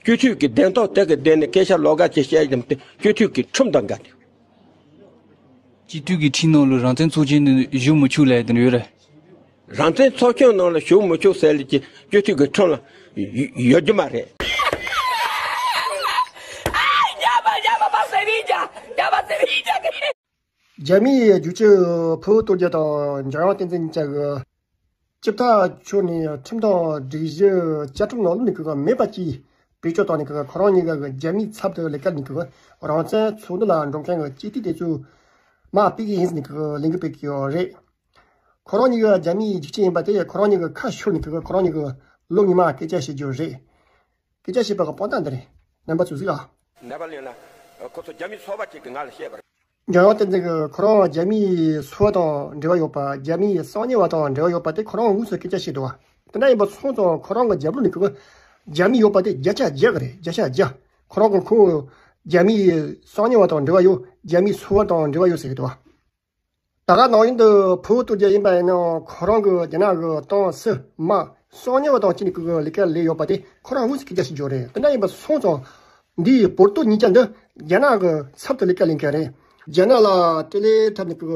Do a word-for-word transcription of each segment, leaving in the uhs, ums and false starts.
སྤྱི་འཐུས་ཀྱི་གདན་ཐོག་དེ་གི་གདན་ནས་སྐད་ཆ་ལོགས་ཀ་ཅིག་བཤད་ཀྱི་འདུག་སྟེ། སྤྱི་འཐུས་ཀྱི་ཁྲིམས་དང་འགལ་ཏེ། སྤྱི་འཐུས་ཀྱི་ཁྲིམས་ནང་ལ་རང་བཙན་ཚོགས་ཆེན་ནས་བཞུགས་མི་ཆོག་ལབ་དེ་འདྲ་ཡོད་རེད། རང་བཙན་ཚོགས་ཆེན་ནང་ལ་བཞུགས་མི་ཆོག་ཟེར་ལེ་ཀྱི་སྤྱི་འཐུས་ཀྱི་ཁྲིམས་ལ་ཡོད་རྒྱུ་མ་རེད། རྒྱ་མིའི་རྒྱུག་ཁྱི་ཕུ་བོ་སྟོབས་རྒྱལ་དང་འཇམ་དབྱངས་བསྟན་འཛིན་གཉིས་ཀྱི་སྤྱི་བདག་མཆོག་ནས་ཁྲིམས་དང་སྒྲིག་གཞི་བཅའ་ཁྲིམས་ནང་ལོགས་ནས་ཀྱི་མེད་པ་ཅིག་བེད་སྤྱོད་བཏང་ནས་ཀྱི་ཁོ་རང་གཉིས་ཀ་གི་རྒྱ་མིའི་ཚབ་ཏུ་ལས་ཀ་ནས་ཀྱི་རང་བཙན་ཚོགས་འདུ་ལ་འགྲོ་མཁན་གྱི་སྤྱི་འཐུས་དེ་ཚོ་མར་ཕུད་ཀྱི་ཡིན་ཟེར་ནས་ཀྱི་ལས་འགུལ་སྤེལ་གྱི་ཡོད་རེད། ཁོ་རང་གཉིས་ཀ་རྒྱ་མིའི་རྒྱུག་ཁྱི་ཡིན་པ་དེ་ཁོ་རང་གཉིས་ཀ་ཁ་ཤོར་ནས་ཀྱི་ཁོ་རང་གཉིས་ཀ་ལོ་སྔོན་མ་སྐད་ཆ་བཤད་རྒྱུ་རེད། སྐད་ཆ་བཤད་པ་གི་དཔང་རྟགས་འདི་རེད། རྣམ་པ་ཚོས་གཟིགས་ཨ། ནེ་པ་ལི་ལ་ཁོ་ཚོ་རྒྱ་མིའི་ཚོགས་པ་ཅིག་གིས་ང་ལ་བཤད་པ་རེད། འཇམ་དབྱངས་བསྟན་འཛིན་གྱིས་ཁོ་རང་རྒྱ་མིའི་ཚོགས་པ་དང་འབྲེལ་བ་ཡོད་པ། རྒྱ་མིའི་གསང་ཉུལ་བ་དང་འབྲེལ་བ་ཡོད་པ་དེ་ཁོ་རང་དངོས་སུ་སྐད་ཆ་བཤད་འདུག་བ། དེ་འདྲ་ཡིན་པ་སོང་ཙང་ཁོ་རང་གི་རྒྱབ་ལོགས་ནས་ཀྱི་རྒྱ་མི་ཡོད་པ་དེ་བརྒྱ་ཆ་བརྒྱ་གི་རེད། བརྒྱ་ཆ་བརྒྱ། ཁོ་རང་གི་ཁོང་རྒྱ་མིའི་གསང་ཉུལ་བ་དང་འབྲེལ་བ་ཡོད། རྒྱ་མིའི་ཚོགས་པ་དང་འབྲེལ་བ་ཡོད་ཟེར་གྱི་འདུག་བ། ད་ག་ནང་བཞིན་དུ་ཕུ་བོ་སྟོབས་རྒྱལ་ཡིན་པ་ཡིན་ན་ཁོ་རང་གི་རྒྱ་ནག་གི་ཏང་སྲིད་དམག་གསང་ཉུལ་བ་དང་བཅས་ནས་ཀྱི་ལས་ཀ་ལས་ཡོད་པ་དེ་ཁོ་རང་དངོས་སུ་སྐད་ཆ་བཤད་རྒྱུ་རེད། དེ་འདྲ་ཡིན་པ་སོང་ཙང་འདིའི་བོད་ཐོག་གཉིས་ཆ་འདི་རྒྱ་ནག་གི་ཚབ་ཏུ་ལས་ཀ་ལས་མཁན་རེད། རྒྱ་ནག་ལ་དཀྲུག་ལས་འཁྲབ་ནས་ཀྱི་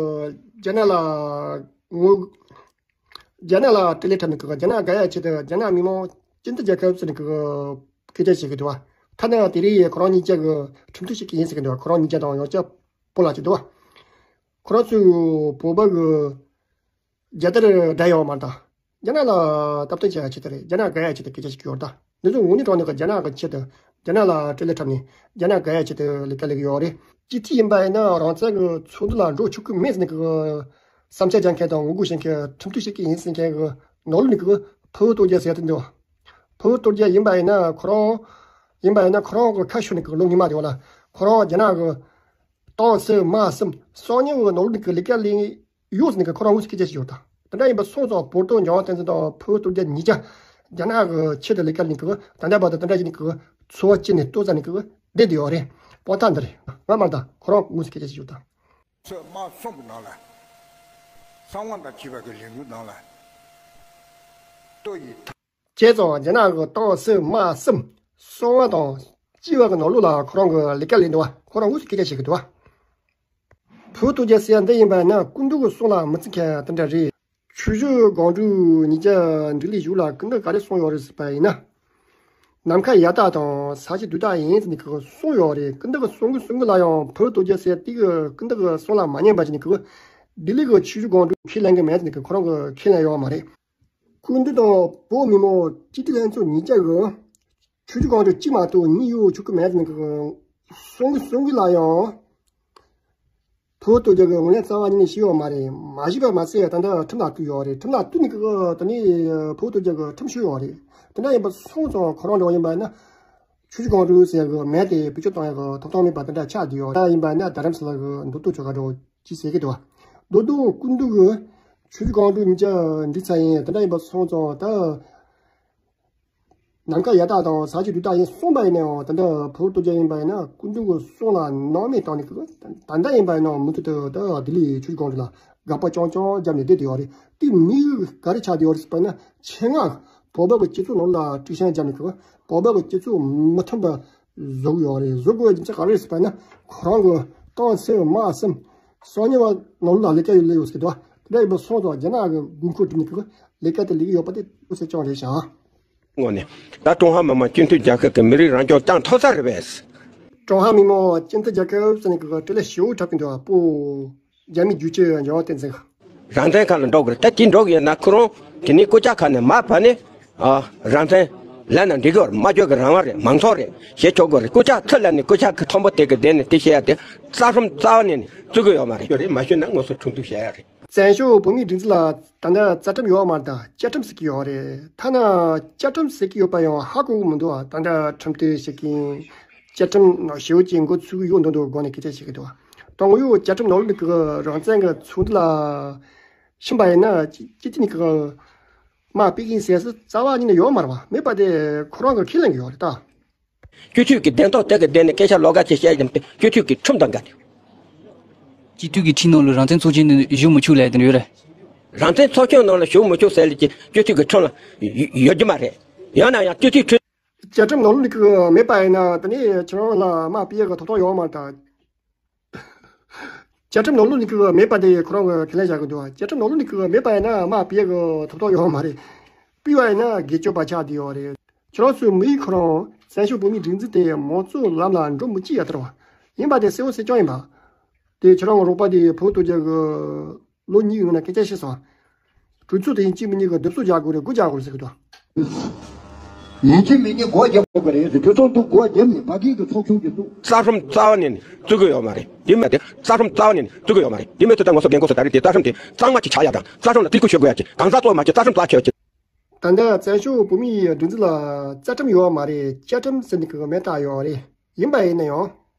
རྒྱ་ནག་ལ་ངོ་རྒྱ་ནག་ལ་དཀྲུག་ལས་འཁྲབ་ནས་ཀྱི་རྒྱ་ནག་དགའ་ཡ་ཆེད་དུ་རྒྱ་ནག་མི་མང་སྤྱི་མཐུན་རྒྱལ་ཁབ་ཟེར་ནས་ཀྱི་སྐད་ཆ་བཤད་ཀྱི་འདུག་བ། ཐ་ན་དེ་རིང་ཁོ་རང་གཉིས་ཆ་གི་ཁྲིམས་གཏུག་བྱེད་ཀྱི་ཡིན་ཟེར་གྱི་འདུག་བ། ཁོ་རང་གཉིས་ཆ་དང་ཡང་བསྐྱར་སྤོ་ལགས་ཀྱི་འདུག་བ། ཁོ་རང་ཚོས་བོད་པ་གི་རྒྱལ་དར་བསྒྲགས་ཡོད་མ་རེད་ད། རྒྱ་ནག་ལ་སྟབས་བསྟུན་བྱེད་ཡ་ཆེད་དུ་རེད། རྒྱ་ནག་དགའ་ཡ་ཆེད་དུ་སྐད་ཆ་བཤད་ཀྱི་ཡོད་རེད་ད། འདི་ཚོ་དངོས་གནས་དྲང་གནས་ཀྱི་རྒྱ་ནག་གི་ཆེད་དུ་རྒྱ་ནག་ལ་དཀྲུག་ལས་འཁྲབ་ནས་རྒྱ་ནག་དགའ་ཡ་ཆེད་དུ་ལས་ཀ་ལས་ཀྱི་ཡོད་རེད། སྤྱི་འཐུས་ཡིན་པ་ཡིན་ན་རང་བཙན་གྱི་ཚོགས་འདུ་ལ་འགྲོ་ཆོག་གི་མེད་ཟེར་ནས་ཀྱི་བསམ་འཆར་རྒྱག་མཁན་དང་ངོ་རྒོལ་བྱེད་མཁན་ཁྲིམས་གཏུག་བྱེད་ཀྱི་ཡིན་ཟེར་མཁན་གྱི་ནང་ལོགས་ནས་ཀྱི་ཕུ་བོ་སྟོབས་རྒྱལ་ཟེར་དེ་འདུག་ཕུ་བོ་སྟོབས་རྒྱལ་ཡིན་པ་ཡིན་ན་ཁོ་རང་ཡིན་པ་ཡིན་ན་ཁོ་རང་གི་ཁ་ཤོར་ནས་ཀྱི་ལོ་སྔོན་མ་དེ་བ་ལ་ཁོ་རང་རྒྱ་ནག་གི་ཏང་སྲིད་དམག་གསུམ་གསང་ཉུལ་གྱི་ནང་ལོགས་ནས་ཀྱི་ལས་ཀ་ལས་ཡོད་ཟེར་ནས་ཀྱི་ཁོ་རང་དངོས་སུ་སྐད་ཆ་བཤད་ཡོད་ད། དེ་འདྲ་ཡིན་པ་སོང་ཙང་བོད་དོན་འཇམ་དབྱངས་བསྟན་འཛིན་དང་ཕུ་བོ་སྟོབས་རྒྱལ་གཉིས་ཆ་རྒྱ་ནག་གི་ཆེད་དུ་ལས་ཀ་ལས་ཀྱི་ད་ལྟ་བར་དུ་དེ་འདྲ་ཡིན་ནས་ཀྱི་འཚོ་བ་སྐྱེལ་ནས་ལྟོ་ཟ་ནས་ཀྱི་བསྡད་དེ་ཡོད་རེད། དཔང་རྟགས་འདི་རེད། ང་མ་ད་ཁོ་རང་དངོས་སུ་སྐད་ཆ་བཤད་ཡོད་ད། ཚོད་དམག་གསུམ་གྱི་ནང་ལ་གསང་བ་དང་བཅས་པ་གི་ལས་འགུལ་ནང་ལ་ལྟོ་ཡི་བྱས་ཙང་རྒྱ་ནག་གི་ཏང་སྲིད་དམག་གསུམ་གསང་བ་དང་བཅས་པ་གི་ནང་ལོགས་ལ་ཁོ་རང་གི་ལས་ཀ་ལས་འདུག་བ། ཁོ་རང་དངོས་སུ་སྐད་ཆ་བཤད་གི་འདུག་བ། བོད་ཐོག་རྒྱལ་ཟེར་ཡ་འདི་ཡིན་པ་ན་སྐུ་མདུན་གྱི་གསུང་ལ་མི་བརྩི་མཁན་དེ་འདྲ་རེད། ཆུ་བཞི་སྒང་དྲུག་གཉིས་ཀྱི་འབྲེལ་ལས་ཞུགས་ལ་སྐུ་མདུན་ག་རེ་གསུངས་ཡོད་རེད་ཟེར་བ་ཡིན་ན། ནམ་མཁའ་ཡར་ལྟ་དང་ས་གཞི་དུས་ལྟ་ཡིན་ཟེར་ནས་ཁོ་གསུངས་ཡོད་རེད། སྐུ་མདུན་གྱི་གསུང་གི་གསུང་གི་ལ་ཡང་བོད་ཐོག་རྒྱལ་ཟེར་དེ་གི་སྐུ་མདུན་གྱི་གསུང་ལ་མ་ཉན་པ་བྱས་ནས་ཁོ་ལྡི་ལི་གི་ཆུ་བཞི་སྒང་དྲུག་ཁས་ལེན་གི་མེད་ཟེར་ནས་ཁོ་རང་གི་ཁས་ལེན་ཡོད་མ་རེད། སྐུ་མདུན་དང་བོད་མི་མང་སྤྱི་འཐུས་ལྷན་ཚོགས་གཉིས་ཀ་གི་ཆུ་བཞི་སྒང་དྲུག་གཅིག་མ་གཏོགས་གཉིས་ཡོད་ཆོག་གི་མེད་ཟེར་ནས་ཁོ་གསུང་གི་གསུང་གི་ལ་ཡང་། བོད་དོན་རྒྱལ་ཁབ་ངོས་ལེན་རྩ་བ་ཉིད་ནས་བྱས་ཡོད་མ་རེད། མ་བྱས་པ་མ་ཟད་ད་ལྟ་ཁྲིམས་ལ་བསྟུད་ཡོད་རེད། ཁྲིམས་ལ་བསྟུད་ནས་ཀྱི་ད་ནི་བོད་དོན་རྒྱལ་ཁབ་ཁྲིམས་བྱས་ཡོད་རེད། དེ་འདྲ་ཡིན་པ་སོང་ཙང་ཁོ་རང་འདྲ་བོ་ཡིན་པ་ན་ཆུ་བཞི་སྒང་དྲུག་ཟེར་གི་མེད་དེ་བེད་སྤྱོད་གཏོང་ཡག་གི་ཐོབ་ཐང་མེད་པ་དེ་འདྲ་ཆགས་བསྡད་ཡོད། ད་ཡིན་པ་ན་རྡ་རམ་ས་ལ་གི་མདོ་སྟོད་ཆོལ་ཁ་འདྲ་བོ་ཅིག་ཟེར་གི་འདུག་བ། མདོ་སྟོད་སྐུ་མདུན་གི་ཆུ་བཞི་སྒང་དྲུག་གཉིས་ཀ་འགྲིག་ཚར་ཡིན། དེ་འདྲ་ཡིན་པ་སོང་ཙང་ད། ནམ་མཁའ་ཡར་ལྟ་དང་ས་གཞི་དུས་ལྟ་ཡིན་གསུངས་པ་ཡིན་ནའང་ད་ལྟ་བོད་དོན་རྒྱལ་ཡིན་པ་ཡིན་ན་སྐུ་མདུན་གྱི་གསུང་ལ་སྣང་མེད་བཏང་ནས་ཀྱི་ད་ལྟ་ཡིན་པ་ཡིན་ནའང་མུ་མཐུད་དུ་ད་ལྡི་ལི་ཆུ་བཞི་སྒང་དྲུག་ལ་དགག་པ་རྐྱང་རྐྱང་བརྒྱབ་ནས་བསྡད་དེ་ཡོད་རེད། དེ་དམིགས་ཡུལ་ག་རེ་ཆགས་བསྡད་ཡོད་རེད་ཟེར་བ་ན་ཆེད་མངགས་བོད་པ་གི་སྤྱི་ཚོགས་ནང་ལ་དཀྲུག་ཤིང་བརྒྱབ་ནས་ཀྱི་བོད་པ་གི་སྤྱི་ཚོགས་མི་མཐུན་པ་བཟོ་གི་ཡོད་རེད། བཟོ་དགོས་པའི་རྒྱུ་མཚན་ག་རེ་རེད་ཟེར་བ་ན་ཁོ་རང་གི་ཏང་སྲིད་དམག་གསུམ་གསང་ཉུལ་བ་ནང་ལ་ལས་ཀ་ཡོད་ལས་ཡོད་ཟེར་གི་འདུག་དེ་འདྲ་ཡིན་པ་སོང་ཙང་རྒྱ་ནག་གི་དགོས་མཁོ་སྒྲུབ་ནས་ཀྱི་ལས་ཀ་དེ་ལས་ཀྱི་ཡོད་པ་དེ་དངོས་གསལ་རྐྱང་རེད་ཤག་ངོས་ནས་ད་ཀྲུང་ཧྭ་མི་དམངས་སྤྱི་མཐུན་རྒྱལ་ཁབ་ཀྱི་མི་རིགས་རང་སྐྱོང་བསྐྱངས་ཐུབ་ས་རེད་པས། ཀྲུང་ཧྭ་མི་དམངས་སྤྱི་མཐུན་རྒྱལ་ཁབ་ཟེར་ནས་ཀྱི་དཀྲུག་ལས་ཞེ་པོ་འཁྲབ་ཀྱི་འདུག་ཨ་པོ། རྒྱ་མི་རྒྱུག་ཁྱི་འཇམ་དབྱངས་བསྟན་འཛིན། རང་བཙན་ཁ་ལ་འགྲོ་དགོས་རེད། ད་དེ་འགྲོ་གི་ཡོད་ན་ཁོ་རང་དེ་ནས་སྐུ་ཕྱྭ་ཁ་ནས་མར་བབས་ནས་ཨ་རང་བཙན་ལབ་ན་འགྲིག་གི་ཡོད་རེད། སྨྲ་བརྗོད་ཀྱི་རང་དབང་རེད། མང་གཙོ་རེད་ཞེས་ཆོག་གི་རེད། སྐུ་ཕྱྭ་ཚུར་ལབ་ནས་སྐུ་ཕྱྭ་གི་མཐོན་པོ་དེ་གི་སྡེ་ནས་དེ་བཤད་ཡ་དེ་རྩ་ཁྲིམས་རྩ་བ་ཉིད་ནས་བརྩི་གི་ཡོད་མ་རེད། ཡོད་རེད་མ་ཞུས་ན་དངོས་སུ་ཁྲིམས་གཏུག་བྱེད་ཡ་རེད། བཙན་བྱོལ་བོད་མིའི་སྒྲིག་འཛུགས་ལ་ད་ལྟ་རྩ་ཁྲིམས་ཡོད་མ་རེད། ད་བཅའ་ཁྲིམས་ཟེར་གྱི་ཡོད་རེད། ཐ་ན་བཅའ་ཁྲིམས་ཟེར་གྱི་ཡོད་པ་ཡང་ཧ་གོ་གི་མི་འདུག་ད་ལྟ་ཁྲིམས་གཏུག་བྱེད་མཁན་བཅའ་ཁྲིམས་ནང་ཞེ་པོ་ཅིག་མགོ་ཚོས་ཀྱི་ཡོད་མདོག་མདོག་སྒོ་ནས་སྐད་ཆ་བཤད་ཀྱི་འདུག་དང་པོ་ཡོད་བཅའ་ཁྲིམས་ནང་ལོགས་ཀྱི་རང་བཙན་གྱི་ཚོགས་འདུ་ལ་ཕྱིན་པ་ཡིན་ན་སྤྱི་སྤྱི་བཏང་ནས་ཀྱི་དམག་སྤེལ་གྱིན་ཟེར་ས་རྩ་བ་ཉིད་ནས་ཡོད་མ་རེད་བ། མེད་པ་དེ་ཁོ་རང་གི་ཁས་ལེན་གྱི་ཡོད་རེད་ད། སྤྱི་འཐུས་ཀྱི་གདན་ཐོག་དེ་གི་གདན་ནས་སྐད་ཆ་ལོགས་ཀ་ཅིག་བཤད་ཀྱི་འདུག་སྤྱི་འཐུས་ཀྱི་ཁྲིམས་དང་འགལ་ཏེ། སྤྱི་འཐུས་ཀྱི་ཁྲིམས་ནང་ལ་རང་བཙན་ཚོགས་ཆེན་ནང་བཞུགས་མི་ཆོག་ལབ་དེ་ཡོད་རེད། རང་བཙན་ཚོགས་ཆེན་ནང་ལ་བཞུགས་མི་ཆོག་ཟེར་ལེ་ཀྱི་སྤྱི་འཐུས་ཀྱི་ཁྲིམས་ལ་ཡོད་ཡོད་རྒྱུ་མ་རེད། ཡང་ན་ཡང་སྤྱི་འཐུས་ཁྲིམས། བཅའ་ཁྲིམས་ནང་ལོགས་ནས་ཀྱི་མེད་པ་ཡིན་ན་དེ་ནས་ཁྱེད་རང་ལ་དམག་སྤེལ་ཡག་གི་ཐོབ་ཐང་ཡོད་མ་རེད་ད། བཅའ་ཁྲིམས་ནང་ལོགས་ནས་ཀྱི་མེད་པ་དེ་ཁོ་རང་གི་ཁས་ལེན་བྱ་གི་འདུག་བཅའ་ཁྲིམས་ནང་ལོགས་ནས་ཀྱི་མེད་པ་ཡིན་ན་དམག་སྤེལ་ཡག་གི་ཐོབ་ཐང་ཡོད་མ་རེད། སྤེལ་བ་ཡིན་ན་སྒེར་གཅོད་པ་ཆགས་བསྡད་ཡོད་རེད། ཁྱེད་རང་ཚོའི་མི་ཡིས་ཁོ་རང་བཙན་བྱོལ་བོད་མིའི་སྒྲིག་འཛུགས་དེ་མང་གཙོའི་ལམ་ལ་འགྲོ་མི་བཅུག་ཡ་དེ་རེད་བ། ཡིན་པ་དེ་གསལ་བོ་གསལ་རྐྱང་ཡིན་པ། དེ་ཁྱེད་རང་གི་རོགས་པ་དེ་བོད་དོན་རྒྱལ་གི་ལོ་གཉིས་ཡོད་ན་སྐད་ཆ་བཤད་སོང་། གྲོས་ཚོགས་དེ་ཡིན་གཅིག་མིན་གཉིས་ཀྱི་སྡུག་སོ་རྒྱག་དགོས་རེད། སྒོ་རྒྱག་དགོས་རེད་ཟེར་གི་འདུག་ཡིན་གཅིག་མིན་གཉིས་སྒོ་རྒྱག་དགོས་རེད་ཟེར། གྲོས་ཚོགས་འདུག་སྒོ་རྒྱབ་ནས་ཕ་གི་གི་ཚོགས་ཆུང་གི་འདུག་རྩ་ཁྲིམས་རྩ་བ་ཉིད་ནས་བརྩི་གི་ཡོད་མ་རེད། དེ་མ་དེ་རྩ་ཁྲིམས་རྩ་བ་ཉིད་ནས་བརྩི་གི་ཡོད་མ་རེད། དེ་མ་ཚོད་ལྟ་ངོ་སོ་རྒན་གོག་ཚོ་ད་རེས་དེ་རྩ་ཁྲིམས་དེ་གཙང་མ་ཅིག་ཆགས་ཡ་དང་རྩ་ཁྲིམས་ལ་བརྩི་བཀུར་ཞུ་དགོས་ཡ་ཅིག་གང་ཟག་གཙོ་བོ་མ་བྱེད་རྩ་ཁྲིམས་རྩ་ཆེ་བ་ཅིག་ད་ལྟ་བཙན་བྱོལ་བོད་མིའི་སྒྲིག་འཛུགས་ལ་རྩ་ཁྲིམས་ཡོད་མ་རེད། བཅའ་ཁྲིམས་ཟེར་ནས་གི་མེད་ད་ཡོད་རེད། ཡིན་པ་ཡིན་ན་ཡང་།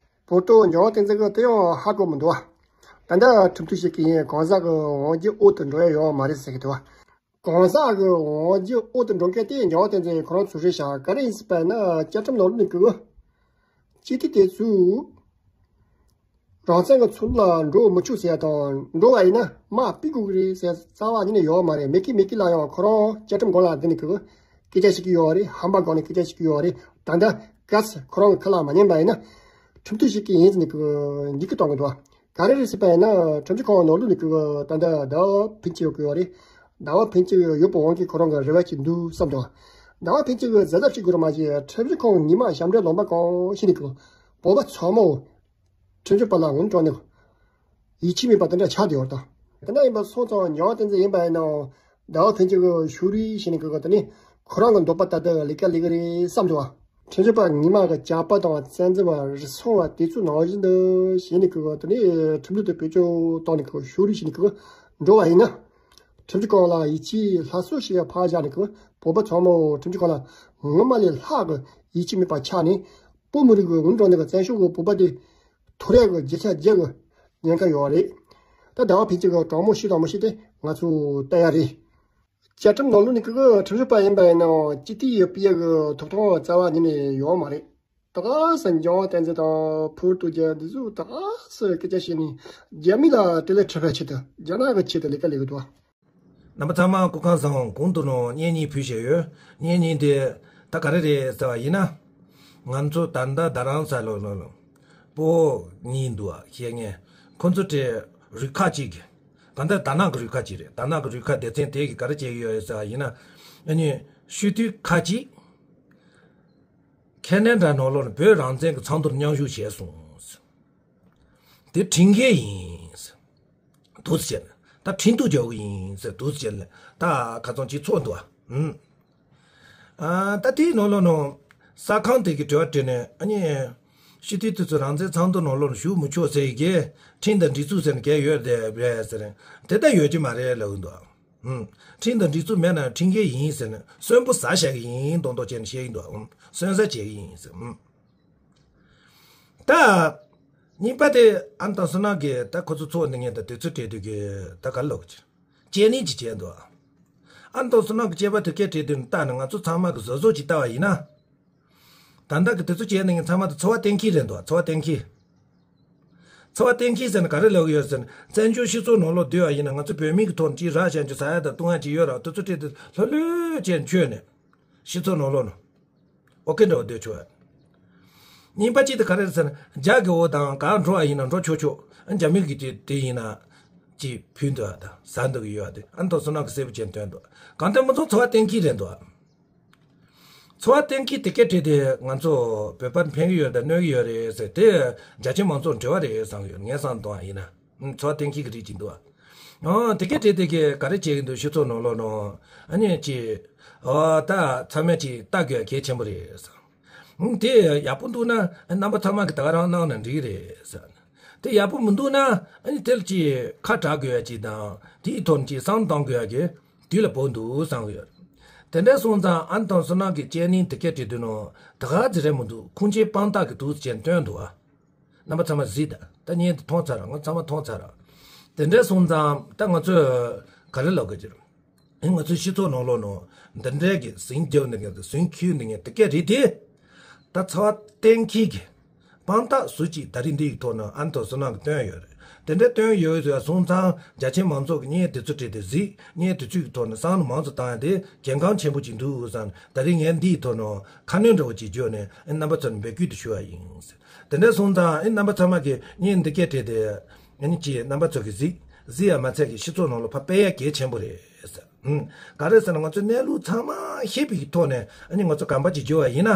བོད་ཐོག་འཇམ་དབྱངས་བསྟན་འཛིན་གི་དེ་ཡང་ཧ་གོ་མི་འདུག་བ། ད་ལྟ་ཁྲིམས་མཐུན་ཞིག་གི་ཡིན་གང་ཟག་གི་དབང་སྒྱུར་འོག་ཏུ་འགྲོ་ཡ་ཡོད་མ་རེད་ཟེར་གི་འདུག་བ། གང་ཟག་གི་དབང་སྒྱུར་འོག་ཏུ་འགྲོ་མཁན་དེ་འཇམ་དབྱངས་བསྟན་འཛིན་ཁོ་རང་ཚོ་རེད་ཤག་ག་རེ་ཡིན་ཟེར་བ་ཡིན་ན་བཅའ་ཁྲིམས་ནང་ལོགས་ནས་གི། སྤྱི་འཐུས་དེ་ཚོས། རང་བཙན་གྱི་ཚོགས་འདུ་ལ་འགྲོ་མི་ཆོག་ཟེར་ཡ་དང་འགྲོ་བ་ཡིན་ན་དམག་སྤེལ་དགོས་ཀྱི་རེད་ཟེར་རྩ་བ་ཉིད་ནས་ཡོད་མ་རེད། མེད་ཀི་མེད་ཀི་ལ་ཡང་ཁོ་རང་བཅའ་ཁྲིམས་སྒང་ལ་འདི་ནས་གི་སྐད་ཆ་བཤད་ཀྱི་ཡོད་རེད། ཧམ་པ་སྒང་ནས་སྐད་ཆ་བཤད་ཀྱི་ཡོད་རེད། ད་ལྟ་གལ་སྲིད་ཁོ་རང་གི་ཁ་ལ་མ་ཉན་པ་ཡིན་ན་ཁྲིམས་མཐུན་ཞིག་གི་ཡིན་ཟེར་ནས་གི་འཇིགས་སྐུལ་གཏོང་གི་འདུག་ག་རེ་རེད་ཟེར་བ་ཡིན་ན་ཁྲིམས་ཞིབ་ཁང་ནང་ལོགས་ནས་གི་ད་ལྟ་ཟླ་བ་ཕུན་སྐྱིད་ཡོད་ཀྱི་ཡོད་རེད། ཟླ་བ་ཕུན་སྐྱིད་ཡོད་པའི་དབང་གིས་ཁོ་རང་གི་རེ་བ་ཅིག་འདུག་བསམ་འདུག་ཟླ་བ་ཕུན་སྐྱིད་གི་གཟབ་གཟབ་བྱེད་དགོས་རེད་མ་གཞི་ཁྲིམས་ཞིབ་ཁང་ཉི་མ་ཞབས་འདྲེན་ལུང་པ་གང་ཞིག་ནས་གི་བོད་པ་ཚང་མ། ཁྲིམས་ཞིབ་པ་ལ་ངོ་སྤྲོད་ནས་ཡིད་ཆེས་མེད་པ་དེ་འདྲ་ཆགས་བསྡད་ཡོད་དང་། དེ་འདྲ་ཡིན་པ་སོང་ཙང་འཇམ་དབྱངས་བསྟན་འཛིན་ཡིན་པ་ཡིན་ནའང་ཟླ་བ་ཕུན་སྐྱིད་ཀྱི་ཕྱོགས་རིས་ཞེས་ནས་གི་དེ་ནི་ཁོ་རང་གི་འདོད་པ་ལྟར་དུ་ལས་ཀ་ལས་ཀྱི་རེད་བསམ་འདུག་བ། ཁྲིམས་ཞིབ་པ་ཉི་མ་གི་ཇག་པ་དང་བཙན་འཛུལ་བ་རུལ་སུངས་པ་དེ་ཚོའི་ནང་བཞིན་དུ་ཞེས་ནས་གི་དེ་ནི་ཁྲིམས་ལུགས་དེ་བེད་སྤྱོད་བཏང་ནས་གི་ཕྱོགས་རིས་ཞེས་ནས་གི་འགྲོ་བ་ཡིན་ན། ཁྲིམས་ཞིབ་ཁང་ལ་ཡིད་ཆེས་སླར་གསོ་ཞེས་ཕར་བཞག་ནས་གི་བོད་པ་ཚང་མ་ཁྲིམས་ཞིབ་ཁང་ལ་སྔོན་མ་ལས་ལྷག་གི་ཡིད་ཆེས་མེད་པ་ཆགས་ནས་བོད་མི་རིགས་ཀྱི་ངོ་སྤྲོད་ནས་གི་བཙན་བྱོལ་གྱི་བོད་པ་དེ། ཐོར་ཡག་གི་རྒྱུ་ཆ་རྒྱག་གི་ཉེན་ཁ་ཡོད་རེད། ད་ཟླ་བ་ཕུན་སྐྱིད་ཀྱི་དྲང་མོ་ཤི་དང་མི་ཤི་དེ་ང་ཚོ་ལྟ་ཡ་རེད། བཅའ་ཁྲིམས་ནང་ལོགས་ནས་ཀྱི་ཁྲིམས་ཞིབ་པ་ཡིན་པ་ཡིན་ནའང་སྤྱི་འཐུས་ཡོད་པའི་གི་ཐོབ་ཐང་རྩ་བ་ཉིད་ནས་ཡོད་མ་རེད། ད་ག་སེ་འཇམ་དབྱངས་བསྟན་འཛིན་དང་ཕུར་སྟོབས་རྒྱལ་འདི་ཚོ་ད་ག་སེ་སྐད་ཆ་བཤད་ནས་རྒྱ་མི་ལ་དེ་ལས་ཁྲིམས་ཕན་ཆེད་དུ་རྒྱ་ནག་གི་ཆེད་དུ་ལས་ཀ་ལས་གི་འདུག་རྣམ་པ་ཚང་མ་སྐུ་ཁམས་བཟང་། གོང་དུ་ནང་བརྙན་གཉིས་ཕུལ་བཞག་ཡོད། བརྙན་གཉིས་དེ་ད་ག་རེ་རེད་ཟེར་བ་ཡིན་ན། ང་ཚོ་ད་ལྟ་རྡ་རམ་ས་ལ་ལ་ལ་སྤོ་བོ་གཉིས་འདུག་བ། བཤད་མཁན་ཁོ་ཚོ་དེ་རུ་ཁག་ཅིག་གི། ད་ལྟ་རྡ་ནག་གི་རུ་ཁག་ཅིག་རེད། རྡ་ནག་གི་རུ་ཁག་སྡེ་ཚན་དེ་གིས་ག་རེ་བྱེད་ཀྱི་ཡོད་ཟེར་བ་ཡིན་ན། ཨ་ནི་སྤྱི་འཐུས་ཁག་ཅིག་ཁེ་ན་ཌ་ནང་ལོགས་ནས་བོད་རང་བཙན་གྱི་ཚོགས་འདུར་མཉམ་ཞུགས་བྱས་སོང་། དེ་ཁྲིམས་འགལ་ཡིན། འདུག་སེ་བྱས་ནས་ད་ཁྲིམས་གཏུག་རྒྱག་གི་ཡིན་ཟེར་འདུག་སེ་བྱས་ནས་ད་ཁ་ཚོན་གཅིག་ཚོགས་འདུག་ཨ། ཨ། ད་དེའི་ནང་ལོགས་ནང་གསར་ཁང་དེ་གི་དྲི་བ་དྲིས་ནས། ཨ་ནི་སྤྱི་འཐུས་དེ་ཚོ་རང་བཙན་ཚོགས་འདུ་ནང་ལོགས་ནས་ཞུགས་མི་ཆོག་ཟེར་ཡི་གེ་ཁྲིམས་དང་སྒྲིག་འཛུགས་ཟེར་ནས་གས་ཡོད་དེ་རེད་ཟེར་ནས། དེ་ལྟར་ཡོད་ཀྱི་མ་རེད་ལབ་གི་འདུག་ཨ། ཨུམ། ཁྲིམས་དང་སྒྲིག་འཛུགས་མེད་ན་ཁྲིམས་འགལ་ཡིན་ཟེར་ནས་གསོན་པོ་ཟ་བཞག་གི་ཡིན་མདོག་མདོག་བྱས་ནས་བཤད་ཀྱི་འདུག་ཨ། ཨུམ། གསོན་ཟ་བྱེད་ཀྱི་ཡིན་ཟེར། ཨུམ། ད། གཉིས་པ་དེ་ཨ་ནི་དང་བསོད་ནམས་ཀྱིས་ད་ཁོ་ཚོ་ཚོགས་འདུ་ངེས་དང་དུས་ཚོད་སྤྲད་དུས་ཀྱི་ད་ག་ལོག་ཅིག་དཔྱད་གླེང་ཅིག་བྱས་འདུག་ཨ་ནི་དང་བསོད་ནམས་ཀྱིས་དཔྱད་པ་དེ་སྐད་སྤྲད་དུས་ནི་ལྟ་ན་ང་ཚོ་ཚང་མ་གི་བཟོ་བཟོ་ཅིག་ལྟ་བ་ཡིན་ན། ད་ལྟ་གི་དུས་ཚོད་སྤྱད་ནས་ངས་ཚང་མ་དུ་འཚོ་བ་གཏན་འཁེལ་རེད་འདུག་འཚོ་བ་གཏན་འཁེལ། འཚོ་བ་གཏན་འཁེལ་ཟེར་ན་ག་རེ་ལབ་ཀྱི་ཡོད་ཟེར་ན། བཙན་བྱོལ་སྤྱི་ཚོགས་ནང་ལོགས་སྡོད་པ་ཡིན་ན་ང་ཚོ་བོད་མི་གི་ཐོག་ནས་ཅིག་ར་ཤ་ཅིག་ཟ་ཡ་དང་བཏུང་ཡ་ཅིག་ཡོད་ར། དུས་ཚོད་སྤྲད་དུས་ལྷོད་ལྷོད་བྱས་ནས་ཆོས་ནས། སྤྱི་ཚོགས་ནང་ལོགས་ནས། ཨོ་ཀེ་འདྲ་བོ་སྡོད་ཆོག་ཡ། གཉིས་པ་གཅིག་དེ་ག་རེ་རེད་ཟེར་ན། རྒྱ་གི་འོ་དང་ག་འགྲོ་བ་ཡིན་ན་འགྲོ་ཆོག་ཆོག་ཨ་རྒྱ་མི་གི་དེ་དེ་ཡིན་ན། ཅིག་ཕུལ་འདུག་ཨ་དང་ཟ་འདུག་གི་ཡོད་ཨ་དེ་ཨ་ནི་དང་བསོད་ནམས་ཀྱིས་གསལ་པོ་བྱས་སྟོན་འདུག་གང་ལྟར་མི་ཚང་འཚོ་བ་གཏན་འཁེལ་རེད་འདུག་ཨ། འཚོ་བ་གཏན་འཁེལ་དེ་སྐད་བྲིས་ཏེ་ང་ཚོ་བོད་པར་ཕན་གྱི་ཡོད་དང་གནོད་ཀྱི་ཡོད་རེད་ཟེར་དེ་རྒྱ་ཆེ་མང་ཚོགས་འབྲེལ་བ་རེད་བསམ་གྱི་ཡོད། ངས་བསམ་བཏང་བ་ཡིན་ན། ཨུམ། འཚོ་བ་གཏན་འཁེལ་གྱི་རིགས་ཅིག་འདུག་ཨ། ཨོ། དེ་སྐད་བྲིས་དེ་གས་ག་རེ་བྱེད་ཀྱི་འདུག་སྤྱི་ཚོགས་ནང་ལོགས་ནང་། ཨ་ནི་ཅིག་ཨོ། ད་ཚང་མས་ཅིག་ལྟ་དགོས་གལ་ཆེན་པོ་རེད་ཟེར། ཨུམ། དེ་ཡག་པོ་འདུག་ན་རྣམ་པ་ཚང་མ་གིས་ད་ག་རང་གནང་ན་འགྲིག་གི་རེད་ཟེར། དེ་ཡག་པོ་མི་འདུག་ན་ཨ་ནི་དེ་ལ་ཅིག་ཁ་གྲག་དགོས་ཡ་ཅིག་དང་དེའི་ཐོག་ནས་ཅིག་བསམ་བློ་གཏོང་དགོས་ཡ་གི་དུས་ལ་བབས་འདུག་བསམ་གི་ཡོད། དེ་འདྲ་སོང་ཙང་ཨ་ནི་དང་བསོད་ནམས་ཀྱིས་དཔྱད་གླེང་དེ་སྐད་བྲིས་དུས་ནང་ད་ག་ཙི་རེད་མི་འདུག་ཁུངས་སྐྱེལ་དཔང་རྟགས་ཀྱི་འདུག་ཅེས་སྟོན་འདུག་ཨ། རྣམ་པ་ཚང་མ་གཟིགས་དང་། ད་བརྙན་དེ་མཐོང་ཚར་ར། ང་ཚང་མ་མཐོང་ཚར་ར། དེ་འདྲ་སོང་ཙང་ད་ང་ཚོས་ག་རེ་ལབ་དགོས་ཀྱི་རེད། ང་ཚོའི་སྤྱི་ཚོགས་ནང་ལོགས་ནང་འདི་འདྲའི་གི་ཟིང་རྒྱབ་ནས་གི་ཟིང་འཁྱུག་ནས་གི་དེ་སྐད་རིགས་དེ། ད་འཚོ་བ་གཏན་འཁེལ་གི་དཔང་རྟགས་སུ་གཅིག་ད་རིང་འདི་ཡི་ཐོག་ནས་ཨ་ནི་དང་བསོད་ནམས་ཀྱིས་བཏོན་ཡོད་རེད། དེ་འདྲ་བཏོན་ཡོད་ཟེར་སོང་ཙང་རྒྱ་ཆེ་མང་ཚོགས་ཀྱིས་བརྙན་དེ་ཚོ་བྲིས་ཏེ་གཟིགས། བརྙན་དེ་ཚོའི་ཐོག་ནས་བསམ་བློ་མང་ཙམ་བཏང་ཡ་དེ་གལ་འགངས་ཆེན་པོ་ཅིག་འདུག་བསམ། ད་རིང་ངས་འདིའི་ཐོག་ནས་ཁ་སྣོན་འདྲ་བོ་ཅིག་བརྗོད་ནས་རྣམ་པ་ཚོར་འབོད་སྐུལ་དུ་ཞུ་བ་ཡིན། དེ་འདྲ་སོང་ཙང་རྣམ་པ་ཚང་མ་གིས་བརྙན་འདི་སྐད་བྲིས་ཏེ་ཨ་ནི་ཅིག་རྣམ་པ་ཚོ་གིས་གཟིགས། གཟིགས་ཡ་མ་ཚད་ཀྱི་སྤྱི་ཚོགས་ནང་ལ་ཕར་སྤེལ་ཡ་གལ་ཆེན་པོ་རེད། ཨུམ། ག་རེ་ཟེར་ན་ང་ཚོས་གནས་ལུགས་ཚང་མ་ཤེས་པའི་ཐོག་ནས་ཨ་ནི་ང་ཚོ་གོམ་པ་གཅིག་བརྒྱབ་པ་ཡིན་ན།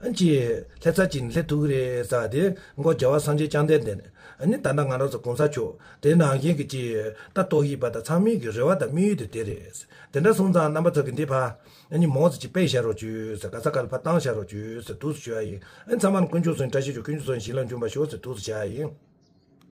ཨ་ནི་ཅིག་སླེབས་ཚར་གཅིག་ནས་སླེབས་ཐུབ་ཀྱི་རེད་ཟེར་བ་དེ་མགོ་རྒྱལ་བ་སངས་རྒྱས་བཅོམ་ལྡན་འདས་ནས། ཨ་ནི་ད་ལྟ་ང་རང་ཚོ་གོང་ས་མཆོག་དེ་ནང་བཞིན་གྱི་ཅིག་ད་ཏོག་དབྱིབས་པ་དང་ཚང་མའི་གི་རེ་བ་དང་དམིགས་ཡུལ་དེ་དེ་རེད། དེ་འདྲ་སོང་ཙང་རྣམ་པ་ཚོ་གིས་འདི་ཕར་ཨ་ནི་མང་ཙམ་ཅིག་སྤེལ་བཞག་རོགས་བྱོས་ཟེར། ག་ས་ག་ལ་ཕར་བཏང་བཞག་རོགས་བྱོས་ཟེར་ཐུགས་སུ་ཞུ་བ་ཡིན། ཨ་ནི་ཚང་མ་ལ་དཀོན་མཆོག་གསུམ་བཀྲ་ཤིས་ཤོག། དཀོན་མཆོག་གསུམ་བྱིན་རླབས་འབྱུང་བར་ཤོག་ཟེར་ཐུགས་སུ་ཞུ་བ་ཡིན།